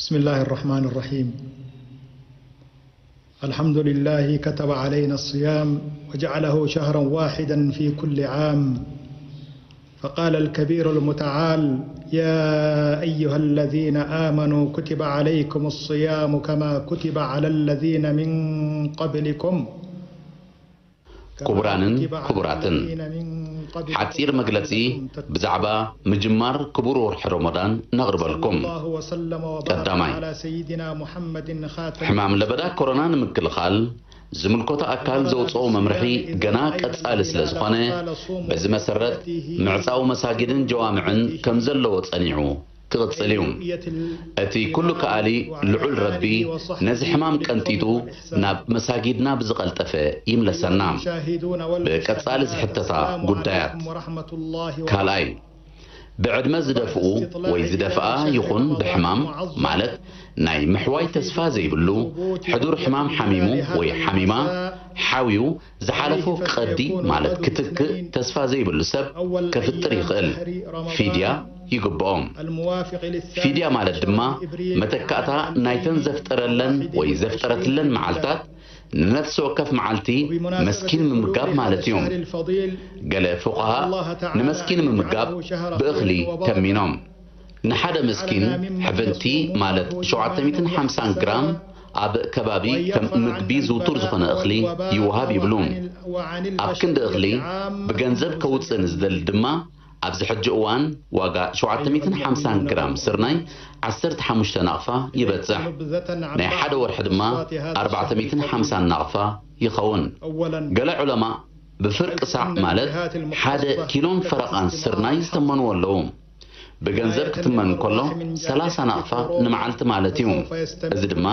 بسم الله الرحمن الرحيم. الحمد لله كتب علينا الصيام وجعله شهرا واحدا في كل عام. فقال الكبير المتعال: يا أيها الذين آمنوا كتب عليكم الصيام كما كتب على الذين من قبلكم. ክቡራንን ክቡራትን፣ ሓጺር መግለጺ ብዛዕባ ምጅማር ክቡር ወርሒ ረመዳን ነቕርበልኩም። ቀዳማይ፣ ሕማም ለበዳ ኮሮና ንምክልኻል ዝምልከቶ ኣካል ዘውፅኦ መምርሒ ገና ቀጻሊ ስለ ዝኾነ፣ በዚ መሰረት ምዕጻው መሳጊድን ጀዋምዕን ከም ዘለዎ ጸኒዑ ክቕጽል እዩ። እቲ ኩሉ ከኣሊ ልዑል ረቢ ነዚ ሕማም ቀንጢጡ ናብ መሳጊድና ብዝቐልጠፈ ይምለሰና። ብቀጻሊ ዝሕተታ ጉዳያት። ካልኣይ፣ ብዕድመ ዝደፍኡ ወይ ዝደፍኣ ይኹን ብሕማም ማለት ናይ ምሕዋይ ተስፋ ዘይብሉ፣ ሕዱር ሕማም ሓሚሙ ወይ ሓሚማ ሓውዩ ዝሓለፎ ክቐዲ ማለት ክትክእ ተስፋ ዘይብሉ ሰብ ከፍጥር ይኽእል። ፊድያ ይግብኦም። ፊድያ ማለት ድማ መተካእታ ናይተን ዘፍጠረለን ወይ ዘፍጠረትለን መዓልታት ንነፍሲ ወከፍ መዓልቲ መስኪን ምምጋብ ማለት እዩ። ገለ ፉቃሃ ንመስኪን ምምጋብ ብእኽሊ ተሚኖም። ንሓደ ምስኪን ሕብንቲ ማለት ሸውዓተ ሚእትን ሓምሳን ግራም ኣብ ከባቢ ከም ምግቢ ዝውቱር ዝኾነ እኽሊ ይወሃብ ይብሉ። ኣብ ክንዲ እኽሊ ብገንዘብ ከውፅእ ንዝደሊ ድማ ኣብዚ ሕጂ እዋን ዋጋ ሸውዓተ ሚእትን ሓምሳን ግራም ስርናይ ዓሰርተ ሓሙሽተ ናቕፋ ይበፅሕ። ናይ ሓደ ወርሒ ድማ ኣርባዕተ ሚእትን ሓምሳን ናቕፋ ይኸውን። ገለ ዑለማ ብፍርቂ ሳዕ ማለት ሓደ ኪሎን ፈረቓን ስርናይ ዝተመንዎ ኣለዉ። ብገንዘብ ክትመን እንከሎ ሰላሳ ናቕፋ ንመዓልቲ ማለት እዩ። እዚ ድማ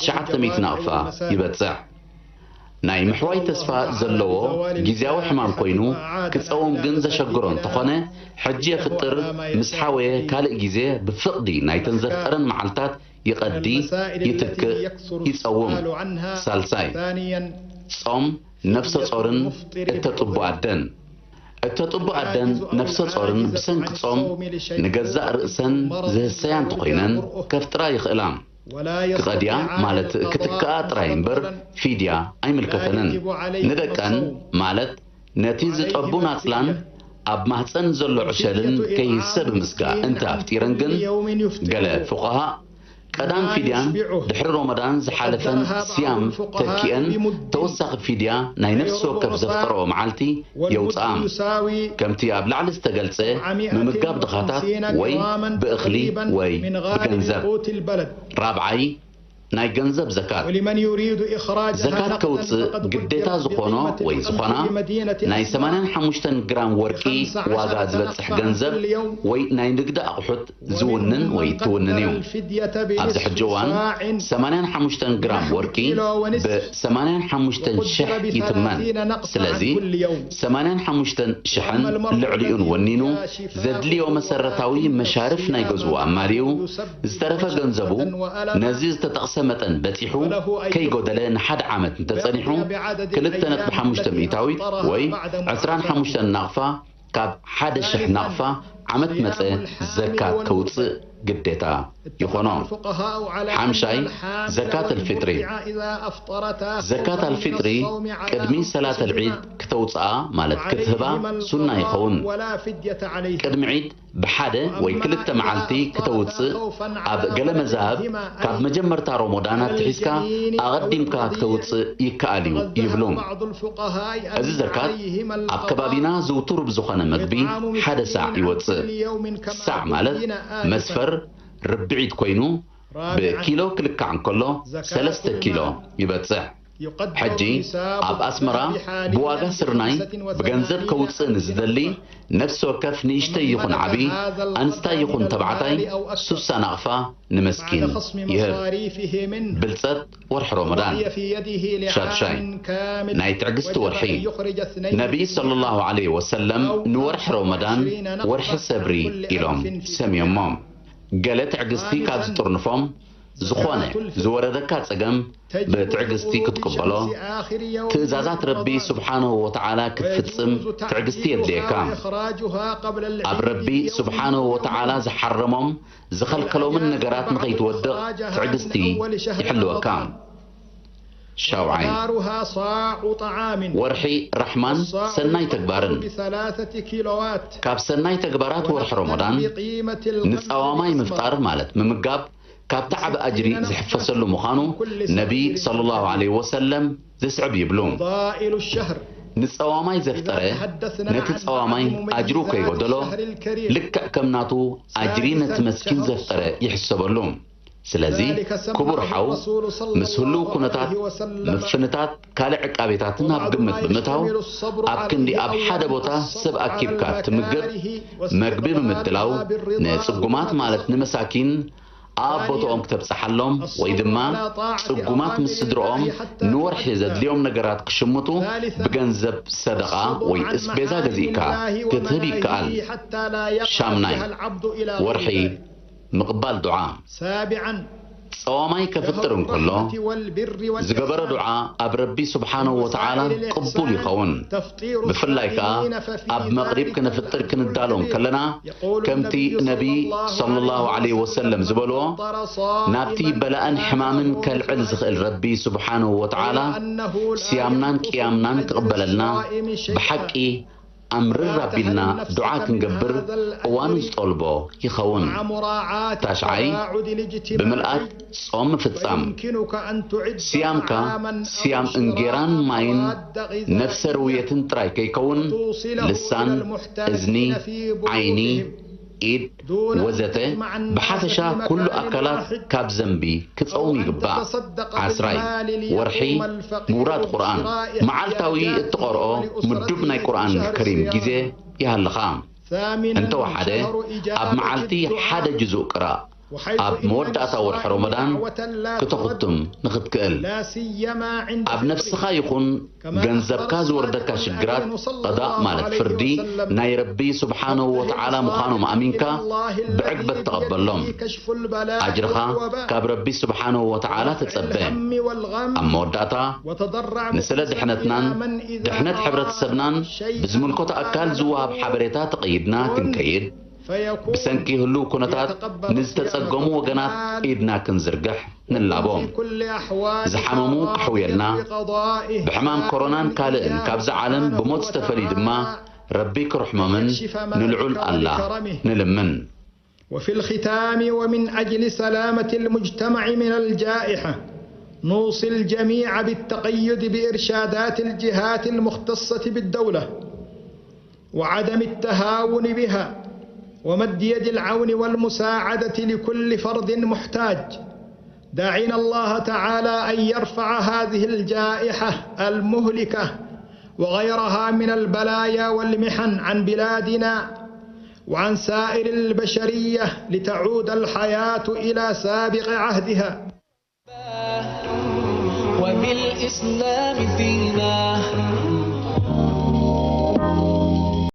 ትሽዓተ ሚእቲ ናቕፋ ይበጽሕ። ናይ ምሕዋይ ተስፋ ዘለዎ ግዝያዊ ሕማም ኮይኑ ክጸውም ግን ዘሸግሮ እንተኾነ፣ ሕጂ የፍጥር፣ ምስ ሓወየ ካልእ ግዜ ብፍቕዲ ናይተን ዘፍጠረን መዓልታት ይቐዲ፣ ይትክእ፣ ይጸውም። ሳልሳይ፣ ጾም ነፍሰ ጾርን እተጥቡ ኣደን። እተጥቡ ኣደን ነፍሰ ጾርን ብሰንኪ ጾም ንገዛእ ርእሰን ዝህሰያ እንተኾይነን ከፍጥራ ይኽእላ። ክቐድያ ማለት ክትከኣ ጥራይ እምበር ፊድያ ኣይምልከተንን። ንደቀን ማለት ነቲ ዝጠቡ ናጽላን ኣብ ማህጸን ዘሎ ዕሸልን ከይህሰ ብምስጋእ እንተ ኣፍጢረን ግን፣ ገለ ፉቃሃ ቀዳም ፊድያን ድሕሪ ሮመዳን ዝሓለፈን ስያም ተኪአን ተወሳኺ ፊድያ ናይ ነፍሲ ወከፍ ዘፍጠረኦ መዓልቲ የውፅኣ። ከምቲ ኣብ ላዕሊ ዝተገልጸ ምምጋብ ድኻታት ወይ ብእኽሊ ወይ ብገንዘብ። ራብዓይ፣ ናይ ገንዘብ ዘካት። ዘካት ከውፅእ ግዴታ ዝኾኖ ወይ ዝኾና ናይ ሰማንያን ሓሙሽተን ግራም ወርቂ ዋጋ ዝበፅሕ ገንዘብ ወይ ናይ ንግዲ ኣቑሑት ዝውንን ወይ ትውንን እዩ። ኣብዚ ሕጂ እዋን ሰማንያን ሓሙሽተን ግራም ወርቂ ብሰማንያን ሓሙሽተን ሽሕ ይትመን። ስለዚ ሰማንያን ሓሙሽተን ሽሕን ልዕሊኡን ወኒኑ ዘድልዮ መሰረታዊ መሻርፍ ናይ ገዝኡ ኣማሊኡ ዝተረፈ ገንዘቡ ነዚ ዝተጠቕሰ መጠን በፂሑ ከይጎደለ ንሓደ ዓመት እንተፀኒሑ ክልተ ነጥቢ ሓሙሽተ ሚእታዊት ወይ ዕስራን ሓሙሽተን ናቕፋ ካብ ሓደ ሽሕ ናቕፋ ዓመት መጸ ዘካት ከውጽእ ግዴታ ይኾኖ። ሓምሻይ፣ ዘካት ኣልፊጥሪ። ዘካት ኣልፊጥሪ ቅድሚ ሰላት ኣልዒድ ክተውጽኣ ማለት ክትህባ ሱና ይኸውን። ቅድሚ ዒድ ብሓደ ወይ ክልተ መዓልቲ ክተውጽእ፣ ኣብ ገለ መዛህብ ካብ መጀመርታ ሮሞዳን ኣትሒዝካ ኣቐዲምካ ክተውጽእ ይከኣል እዩ ይብሉ። እዚ ዘካት ኣብ ከባቢና ዝውቱር ብዝኾነ መግቢ ሓደ ሳዕ ይወጽእ። ሳዕ ማለት መስፈር ርብዒት ኮይኑ ብኪሎ ክልካዕ እንከሎ ሰለስተ ኪሎ ይበጽሕ። ሕጂ ኣብ ኣስመራ ብዋጋ ስርናይ ብገንዘብ ከውጽእ ንዝደሊ ነፍሲ ወከፍ ንእሽተይ ይኹን ዓቢ፣ ኣንስታይ ይኹን ተባዕታይ ሱሳ ናቕፋ ንመስኪን ይህብ። ብልጸት ወርሒ ሮመዳን። ሻድሻይ፣ ናይ ትዕግስቲ ወርሒ። ነቢይ ሰለላሁ ዐለይሂ ወሰለም ንወርሒ ሮመዳን ወርሒ ሰብሪ ኢሎም ሰምዮሞ። ገለ ትዕግስቲ ካብ ዝጥርንፎም ዝኾነ ዝወረደካ ጸገም ብትዕግስቲ ክትቅበሎ፣ ትእዛዛት ረቢ ስብሓንሁ ወተዓላ ክትፍጽም ትዕግስቲ የድልየካ። ኣብ ረቢ ስብሓንሁ ወተዓላ ዝሓረሞም ዝኸልከሎምን ነገራት ንኸይትወድቕ ትዕግስቲ ይሕልወካ። ሻውዓይ፣ ወርሒ ራሕማን ሰናይ ተግባርን። ካብ ሰናይ ተግባራት ወርሒ ረመዳን ንጻዋማይ ምፍጣር ማለት ምምጋብ ካብቲ ዓቢ ኣጅሪ ዝሕፈሰሉ ምዃኑ ነቢ ሰለላሁ ዐለይሂ ወሰለም ዝስዕብ ይብሉ። ንጸዋማይ ዘፍጠረ ነቲ ጸዋማይ ኣጅሩ ከይጎደሎ ልክዕ ከም ናቱ ኣጅሪ ነቲ መስኪን ዘፍጠረ ይሕሰበሉ። ስለዚ ክቡር ሓው፣ ምስ ህሉው ኩነታት ምፍንታት ካልእ ዕቃቤታትን ኣብ ግምት ብምእታው ኣብ ክንዲ ኣብ ሓደ ቦታ ሰብ ኣኪብካ ትምገብ መግቢ ብምድላው ንጽጉማት ማለት ንመሳኪን ኣብ ቦትኦም ክተብጽሓሎም ወይ ድማ ጽጉማት ምስ ስድርኦም ንወርሒ ዘድልዮም ነገራት ክሽምቱ ብገንዘብ ሰደቓ ወይ እስቤዛ ገዚእካ ክትህብ ይከኣል። ሻምናይ፣ ወርሒ ምቕባል ዱዓ። ጸዋማይ ከፍጥር እንከሎ ዝገበረ ዱዓ ኣብ ረቢ ስብሓንሁ ወተዓላ ቅቡል ይኸውን። ብፍላይ ከኣ ኣብ መቕሪብ ክነፍጥር ክንዳሎ እንከለና ከምቲ ነቢ ሰለላሁ ዐለይሂ ወሰለም ዝበልዎ፣ ናብቲ በላእን ሕማምን ከልዕል ዝኽእል ረቢ ስብሓንሁ ወተዓላ ስያምናን ቅያምናን ክቕበለልና ብሓቂ ኣምርር ኣቢልና ዱዓ ክንገብር እዋኑ ዝጠልቦ ይኸውን። ታሽዓይ፣ ብምልኣት ጾም ምፍጻም። ስያምካ ስያም እንጌራን ማይን ነፍሰ ርውየትን ጥራይ ከይከውን፣ ልሳን፣ እዝኒ፣ ዓይኒ፣ ኢድ ወዘተ ብሓፈሻ ኩሉ ኣካላት ካብ ዘንቢ ክጸውም ይግባእ። ዓስራይ፣ ወርሒ ምውራድ ቁርኣን። መዓልታዊ እትቐርኦ ምዱብ ናይ ቁርኣን ከሪም ግዜ ይሃልኻ። እንተወሓደ ኣብ መዓልቲ ሓደ ጅዙእ ቅራእ። ኣብ መወዳእታ ወርሒ ረመዳን ክተኽትም ንኽትክእል። ኣብ ነፍስኻ ይኹን ገንዘብካ ዝወርደካ ሽግራት ቀዳእ ማለት ፍርዲ ናይ ረቢ ስብሓንሁ ወተዓላ ምዃኖም ኣሚንካ ብዕግበት ተቐበሎም። ኣጅርኻ ካብ ረቢ ስብሓንሁ ወተዓላ ተጸበ። ኣብ መወዳእታ ንስለ ድሕነትናን ድሕነት ሕብረተሰብናን ብዝምልከቶ ኣካል ዝወሃብ ሓበሬታ ተቐይድና ክንከይድ፣ ብሰንኪ ህሉው ኩነታት ንዝተጸገሙ ወገናት ኢድና ክንዝርግሕ ንላቦ። ዝሓመሙ ኣሕውየልና፣ ብሕማም ኮሮናን ካልእን ካብዛ ዓለም ብሞት ዝተፈልዩ ድማ ረቢ ክርሕሞምን ንልዑል ኣላህ ንልምን። وفي الختام، ومن أجل سلامة المجتمع من الجائحة، نوصي الجميع بالتقيد بإرشادات الجهات المختصة بالدولة، وعدم التهاون بها، ومد يد العون والمساعدة لكل فرد محتاج، داعين الله تعالى أن يرفع هذه الجائحة المهلكة وغيرها من البلايا والمحن عن بلادنا وعن سائر البشرية، لتعود الحياة إلى سابق عهدها. وبالإسلام دينا،